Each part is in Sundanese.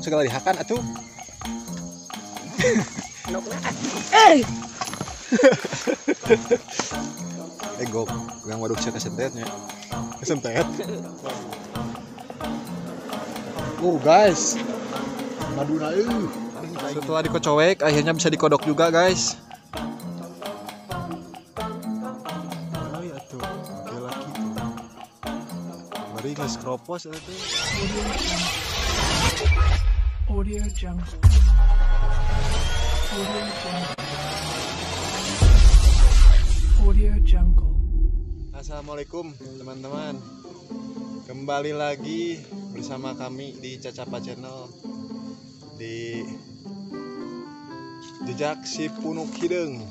Segala dihakan atuh. Eh. Ego, yang waduk sia kesentetnya. Kesentet. Guys. Maduna euy. Setelah dikocowek akhirnya bisa dikodok juga, guys. Oh ya tuh, oke lagi tuh. Mari guys kropos itu. Audio Jungle. Audio Jungle. Audio Jungle. Assalamualaikum teman-teman. Kembali lagi bersama kami di Cacapa Channel di Jejak Si Punuk Hideung.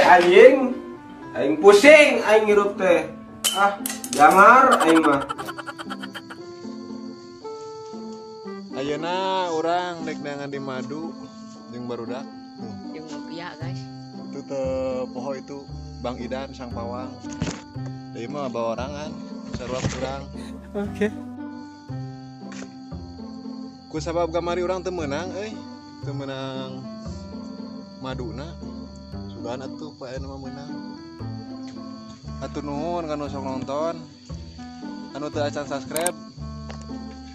Anjing, aing pusing, aing ngirup teh. Ah, jangar aing mah. Ayeuna urang rek neangan di madu jeung barudak. Jeung ngopi ya, guys. Itu teh poho itu Bang Idan sang pawang. Deui mah bawa orangan, sarua kurang. Oke. Ku sabab kamari urang teu meunang euy. Teu meunang maduna. Sugan atuh ku aya nu mah meunang. Hatur nuhun kanu sok nonton. Anu teu acan subscribe,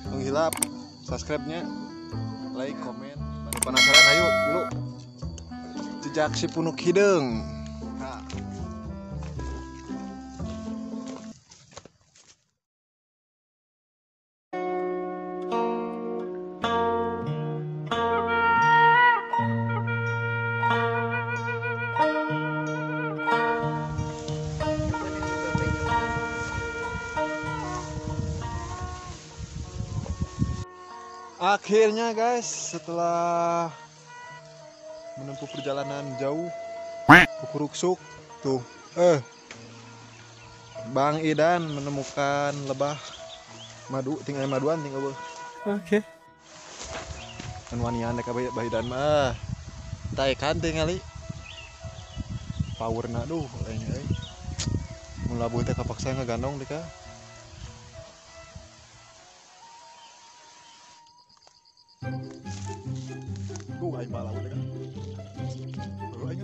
menghilap subscribe-nya, like, komen. Bagi penasaran ayo dulu. Jejak Si Punuk Hideung. Nah. Akhirnya guys, setelah menempuh perjalanan jauh, kukuruksuk tuh, Bang Idan menemukan lebah madu, tinggal maduan tinggal. Oke. Wanian dek Bang Idan mah, taekan tingali. Powerna duh, aing euy. Mun labuh teh kapaksa ngagandong dek. Tuh aing malah udah kan. Baru aing.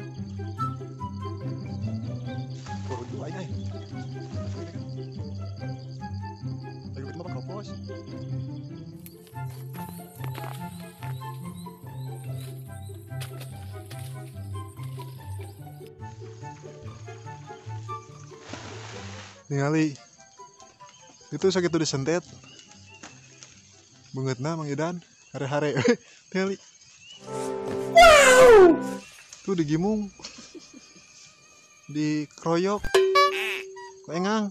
Baru tuh aing. Ayo kita mah kropos. Ningali. Itu sakitu disentet. Beungeutna Mang Idan. Hare-hare, tingali. Wow! Tuh digimung, dikeroyok, kok engang,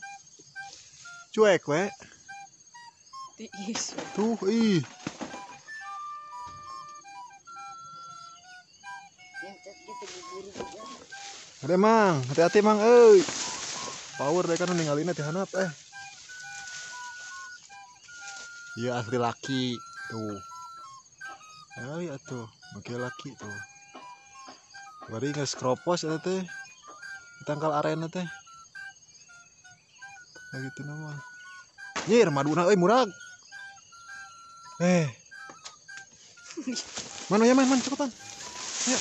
cuek we. Tiis. Tuh ih. Ada mang, hati-hati mang, euy. Power deh kan ninggalin ti hanap eh. Iya asli laki tuh. Ayo atuh, oke laki tuh. Bari geus kropos eta teh. Ditangkal arena teh. Nah gitu nama. Nyir maduna euy murag. Mana ya man, cepetan. Ayo.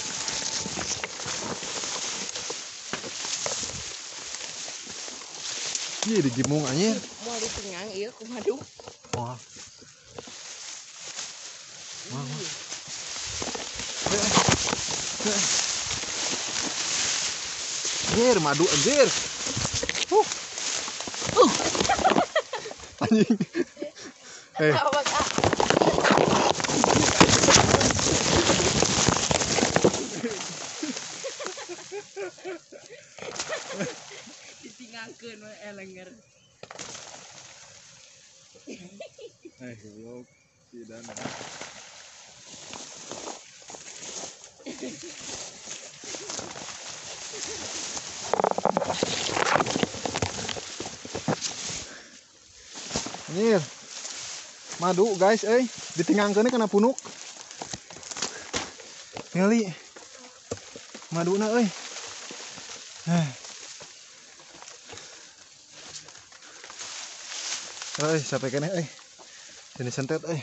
Ih digimung anjir. Moal ditengang ieu ku madu. Wah. Wah. Anjir, madu anjir. Anjing. Ditinggalkeun we elenger. Goblok si Dan. Anjir. Madu guys, ditingangkeun kana punuk. Ningali. Maduna euy. Euy, sampai keneh euy. Sini sentet euy.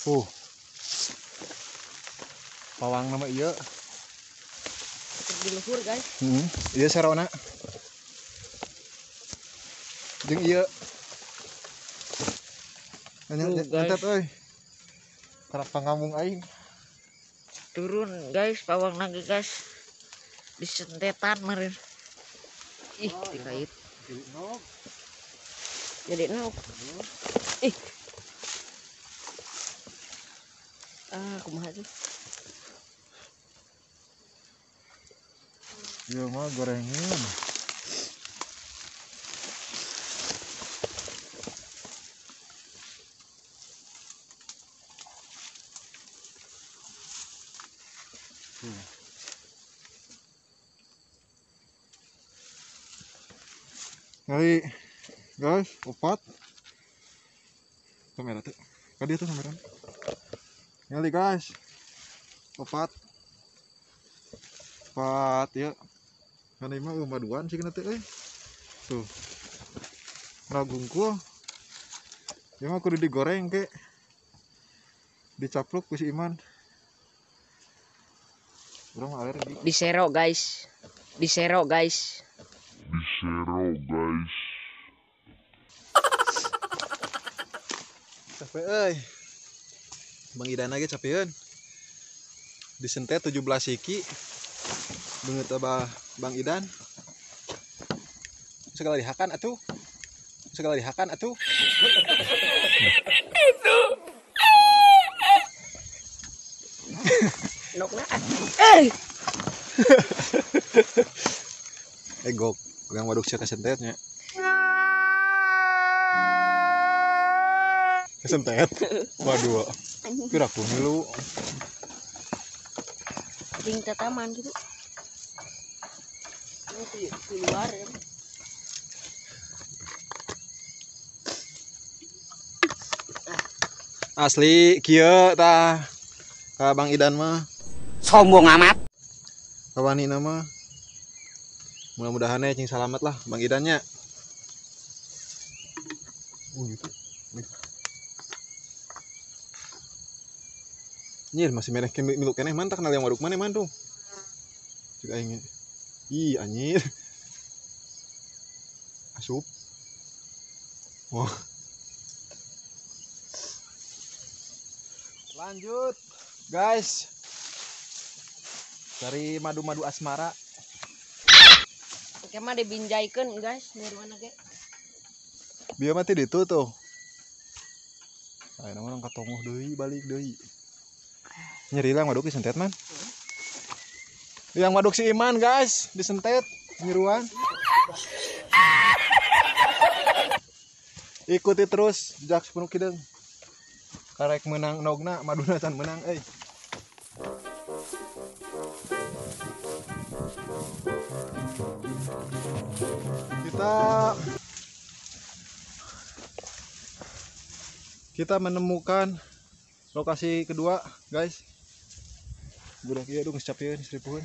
Tuh. Pawang nama ieu. Di luhur, guys. Heeh. Ieu serona. Jeung ieu. Nyantet euy. Karena pangamung aing. Turun, guys, pawang lagi, guys. Disentetan meureun. Ih, dikait. Jadi nog. Ih. Ah, kumaha tuh? Ieu mah gorengan. Kali guys, opat. Kamera tuh. Kadi tuh kamera. Ngali guys. Opat. Opat ya. Kan ieu mah maduan sih kana teh euy. Tuh. Ragungkul. Ieu mah kudu digoreng ke. Dicapluk ku si Iman. Urang mah alergi. Disero guys. Disero guys. Disero guys. Capek euy. Bang Idan ge capeun. Disentet 17 siki. Beungeut abah Bang Idan. Segala dihakan atuh. Segala dihakan atuh. Itu. Nokna. Eh. Gok, yang waduk sia kasentetnya. Kesentet. Waduh. Kira aku ngilu. Ting tataman gitu. Ini keluar ya. Asli kieu tah. Ka Bang Idan mah. Sombong amat. Kawani nama. Mudah-mudahan ya cing salamat lah Bang Idannya. Gitu. Nyir masih mereh milu keneh man tak kenal yang waduk mana man tuh. Juga aing. Ih anjir. Asup. Wah. Lanjut guys. Cari madu-madu asmara. Oke mah dibinjaikeun guys, dari mana ge? Bieu mah teh ditu tuh. Ayeuna mah urang katongoh deui balik deui. Nyeri lah waduk disentet man. Yang waduk si Iman guys, disentet nyiruan. Ikuti terus jejak Punuk Hideung. Karek menang nogna, maduna can menang euy. Kita menemukan lokasi kedua, guys. Budak ieu aduh geus capieun seripuheun.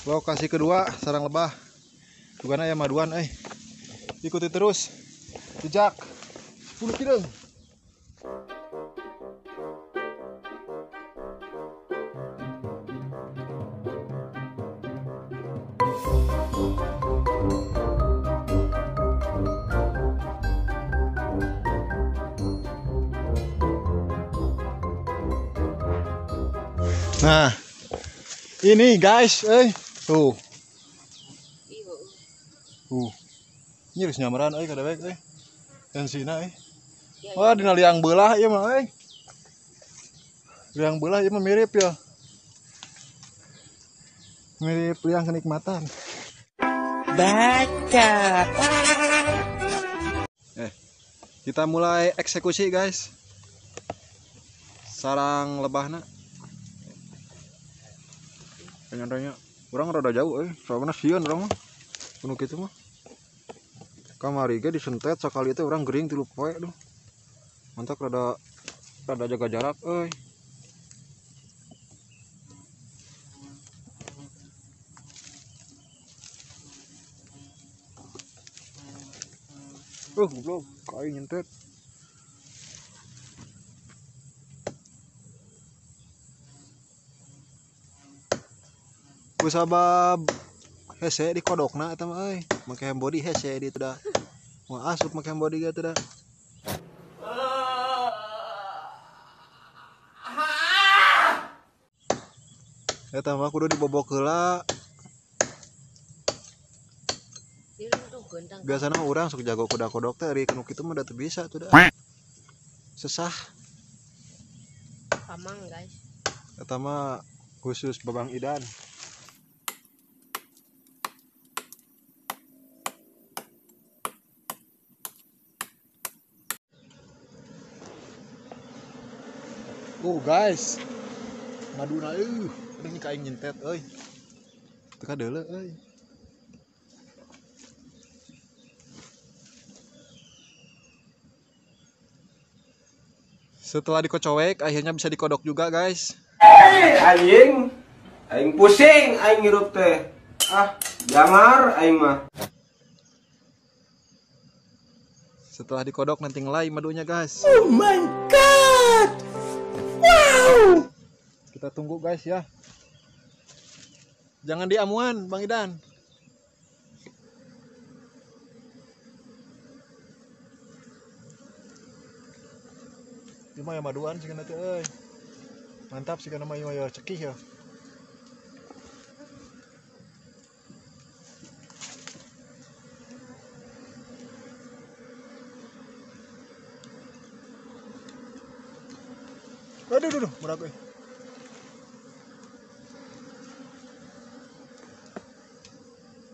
Lokasi kedua sarang lebah. Tugana aya maduan euy. Ikuti terus jejak Punuk Hideung. Nah, ini guys, tuh. Tuh. Ini harus nyamaran euy kadewek euy. Tensina euy. Wah, dina liang belah ieu mah euy. Liang belah ieu mah mirip ya. Mirip liang kenikmatan. Baca. Kita mulai eksekusi guys. Sarang lebahna. Nyantainya urang rada jauh euy, soalna sieun urang mah. Kuno kitu mah. Kamari ge disentet sakali teh urang gering 3 poe duh. Mantap rada jaga jarak euy. Goblok, kain nyentet. Kusabab hese di kodokna eta mah euy. Make body hese di teu da. Moal asup make body ge teu da. Eta mah kudu dibobok heula. Biasana mah urang sok jago kuda kodok teh ari nu kitu mah da teu bisa tuh da. Sesah. Pamang guys. Eta mah khusus Babang Idan. Oh guys. Maduna euy. Aduh ka aing nyentet euy. Teu kadeuleu euy. Setelah dikocowek akhirnya bisa dikodok juga guys. Anjing, aing pusing aing ngirup teh. Ah, jangar aing mah. Setelah dikodok nanti ngelai madunya guys. Oh my god. Wow. Kita tunggu guys ya. Jangan diamuan Bang Idan. Ieu mah ya maduan sih nanti euy. Mantap sih kana mah ieu ya cekih ya. Aduh, aduh, aduh, murah euy.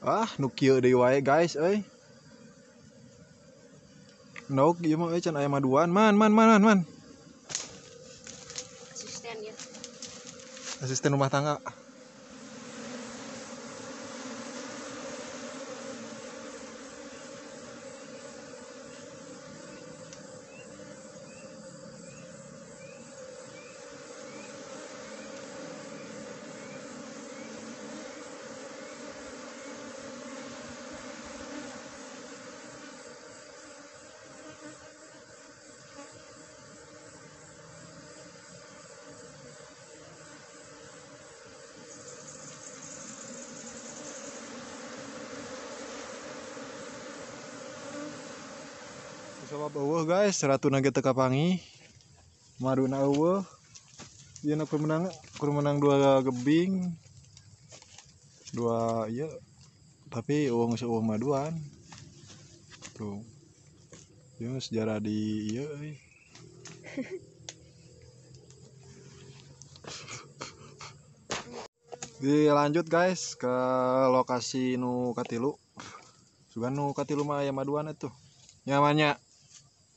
Ah, nu kieu deui wae guys euy. Nok ieu mah euy can aya maduan. Man, man, man, man, man. Asisten ya. Asisten rumah tangga. Sabab eueuh guys, ratuna ge teu kapangi. Maduna eueuh. Ieu nu keur menang 2 gebing. 2 ieu. Tapi eueuh geus eueuh maduan. Tuh. Ieu sejarah di ieu euy. Dilanjut guys ke lokasi nu katilu. Sugan nu katilu mah aya maduan atuh. Nyamannya.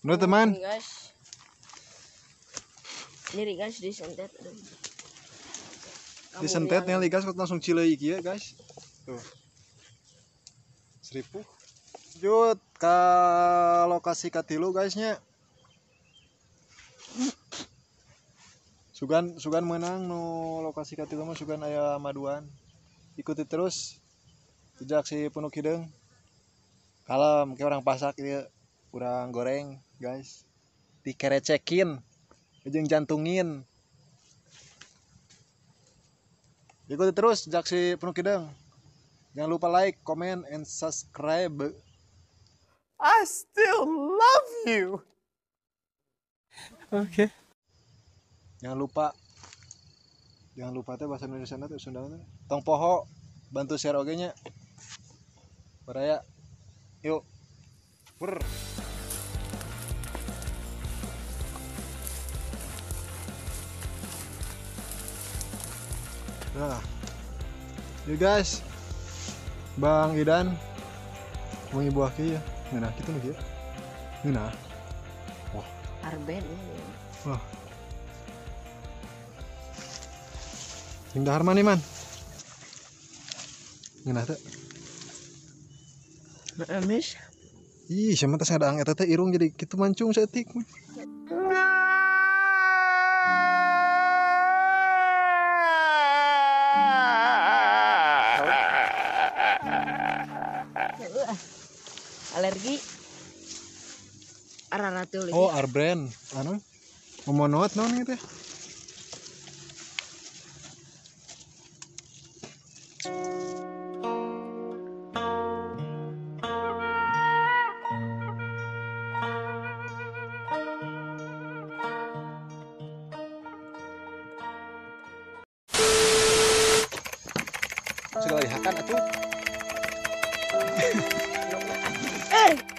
Menurut teman guys. Nyeri guys disentet. Disentet nih guys kok langsung cileui kieu guys. Tuh. Seripuh. Lanjut ke lokasi katilu guysnya. Sugan sugan menang nu lokasi katilu mah sugan aya maduan. Ikuti terus jejak si Punuk Hideung. Kalem kayak orang pasak ieu. Kurang goreng guys, dikerecekin jeung jantungin. Ikuti terus jejak si Punuk Hideung. Jangan lupa like, comment, and subscribe. I still love you. Oke. Okay. Jangan lupa teh bahasa Indonesia teh Sunda teh. Tong poho bantu share oge nya. Baraya. Yuk. Ber. Nah, you guys, Bang Idan mau buah kieu ya. Ngeunah kitu nu kieu. Ngeunah. Wah. Arben. Wah. Sing dahar mana man? Ngeunah teh. Amis. Ih, siapa tas ngadaang eta teh irung jadi kitu mancung saeutik. Alergi. Araratul. Oh, Arbrand. Anu? Momonot naon ieu teh? Segala dihakan atuh. Eh.